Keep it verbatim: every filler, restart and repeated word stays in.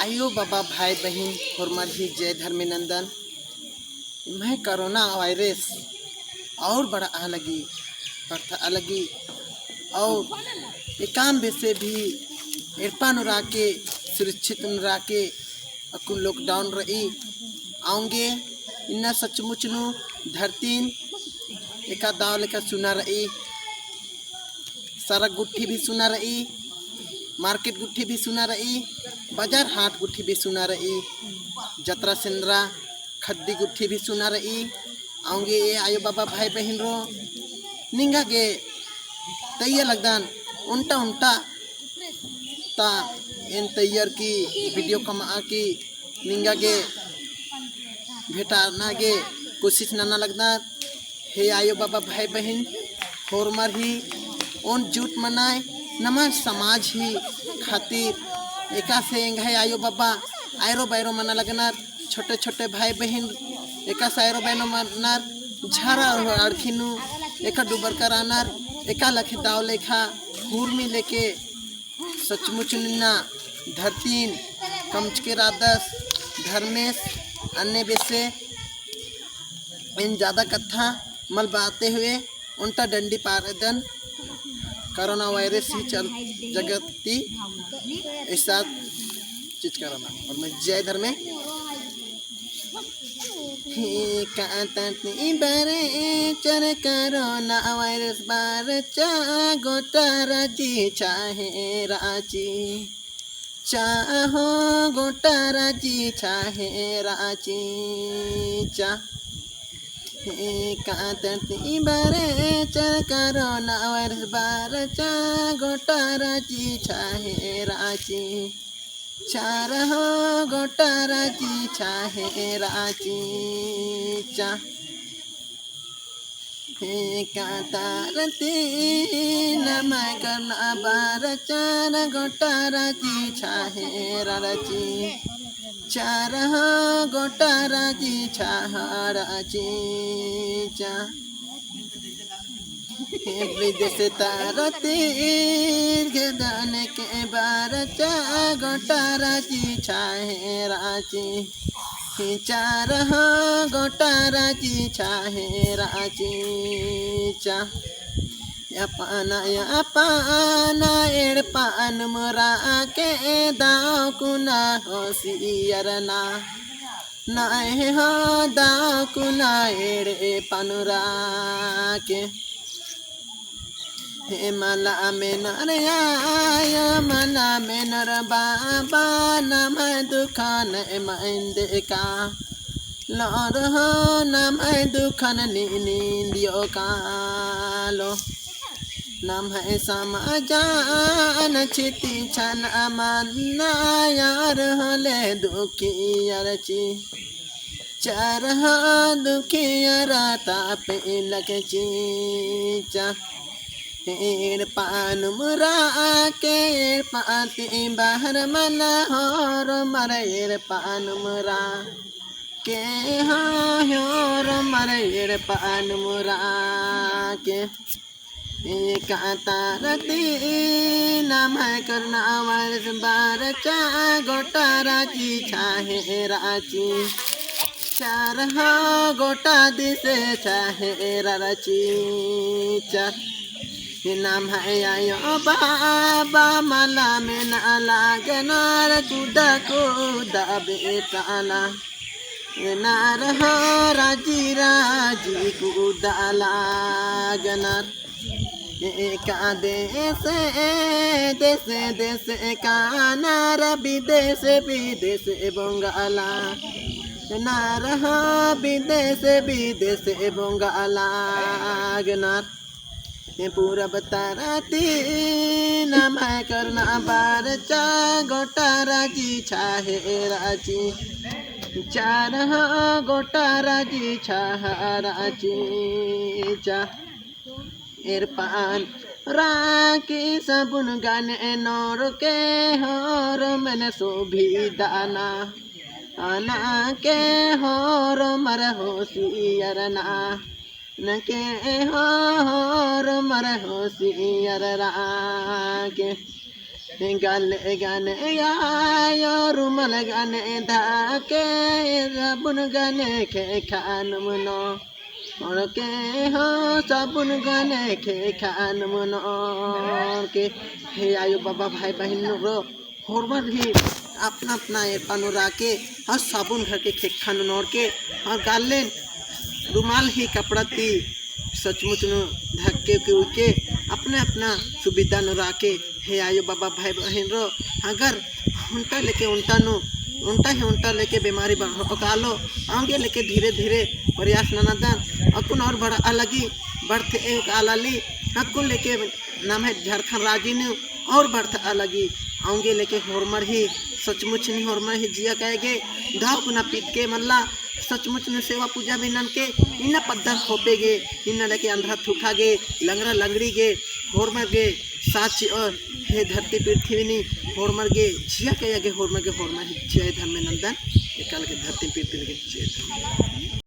आयो बाबा भाई बहिन होरमर ही जय धर्मे नंदन। इम्है कोरोना वायरस और बढ़आ लगी, बढ़आ लगी और एकाम बेसे भी एड़पा नू रअके, सुरक्षित नू रअके अक्कुन lockdown रई। औंगे इन्ना सचमुच नू धरतीन एका दव लेखा सुना रई। सड़क गुट्ठी भी सुना रई, market गुट्ठी भी सुना रई, बाजार हाट गुट्ठी भी सुना रई, जतरा सेंदरा खद्दी गुट्ठी भी सुना रई। औंगे ए आयो बाबा भाई बहिन रो निंगा गे तैयार लगदन ओन्टा ओन्टा ता एन तैयार की video कमआ की निंगा गे भेंटाना गे कोशिश नना लगदन। हे आयो बाबा भाई बहिन, होरमर ही ओन जुट मनाय, नम्है समाज ही खातिर एकासे एंग्है आयो बाबा आयरो बायरो मना लगनर, छोटे छोटे भाई बहिन एकासे आयरो बायरो मनर, झरा अड़खी नू एका डुबर करानर, एका लखे दव लेखा हुरमी लेके सचमुच नू इन्ना धरतीन कमचके रअदस धर्मेस। अन्ने बेसे एन ज्यादा कत्था मल बाते हुए ओन्टा डंडी पारदन। कोरोना वायरस ही चल जगत ती ऐसा चीज कराना। और मैं जय धर्मे। ही कातत ई बरे चर कोरोना वायरस बरचा गोटा राजी चाहे राजी। चाहो गोटा राजी चाहे राजी चा। हे कातत ई बरे चर कोरोना वायरस बरचा गोटा राजी चाहे राजी। चारहो गोटा राजी चाहे राजी चा। हे कातत ई नम्है कोरोना बरचा गोटा राजी चाहे राजी। चारहो गोटा राजी चाहे राजी चा। हे विदेश तरती घेदन के बरचा गोटा राजी चाहे राजी। ही चारहो गोटा राजी चाहे राजी चा। अपना अपना एड़पा नू रअके दव कुना होशियार ना। नम्है हो दव कुना एड़पा नू रअके। हे मला मेनर आयो, मला मेनर बाबा, नम्है दुखन एम एन्देका। लोर हो नम्है दुखन नीन एन्दियो कालो। नम्है समाजन छिती छन मन्ना यार होले दुखियर ची। चारहो दुखियर तापे लगे ची चा। एड़पा नू रअके एड़पा ती बहर मना होरमर एड़पा नू रअके हो होरमर एड़पा नू रअके। हे कातत ई नम्है कोरोना वायरस बरचा गोटा राजी चाहे राजी। चारहो गोटा देश चाहे राजी चा। हे नम्है आयो बाबा मला मेना लगनर कुदा कुदा बेटाना। नम्है राजी राजी कुदा लगनर। एका देश देश देश कानर, विदेश विदेश बोंगला। नम्है विदेश विदेश बोंगला लगनर। हे पूरब तरती नम्है कोरोना बरचा गोटा राजी चाहे राजी। चारहो गोटा राजी चाहे राजी चा। एड़पा नू रअके सबुन गने नोरके होरमन सुविधा ना। अना के होरमर होशियार ना। नके हो होरमर होशियार रअके। गले गने आयो रुमाल गने धके, साबुन गने ख़ेख़ा नुम नोर के हो, साबुन गने ख़ेख़ा नुम नोर के। हे आयो बाबा भाई बहिन नू रो, होरमर ही अपना अपना एड़पा नू रअके, अउर साबुन घर के ख़ेख़ा नू नोर के, अउर गालेन रुमाल ही कपड़ा ती सचमुच नू धक्के के उइके, अपना अपना सुविधा नू रअके। हे आयो बाबा भाई बहिन रो, अगर ओन्टा लेके ओन्टा नू, ओन्टा ही ओन्टा लेके बेमारी बढ़-, ओकालो, औंगे लेके धीरे धीरे प्रयास ननादन, अक्कुन और बढ़आ लगी, बढ़ते एक आलाली, अक्कुन लेके नम्है झारखंड राजी नू और बढ़आ लगी, औंगे लेके होरमर ही, सचमुच नी होरमर ही जिया कहे गे, दव गुना पिदके मल्ला, सचमुच नू सेवा पूजा भी ननके, इन्ना पद्दा खोपे गे, इन्ना लेके अंधरा थुखा गे, लंगड़ा लंगड़ी गे, होरमर गे, साची और हे धरती पृथ्वी नी, होरमर गे, जिया कहे गे, होरमर गे, होरमर ही जय धर्मे नंदन, एकाल के धरती पृथ्वी के जय धर्मे।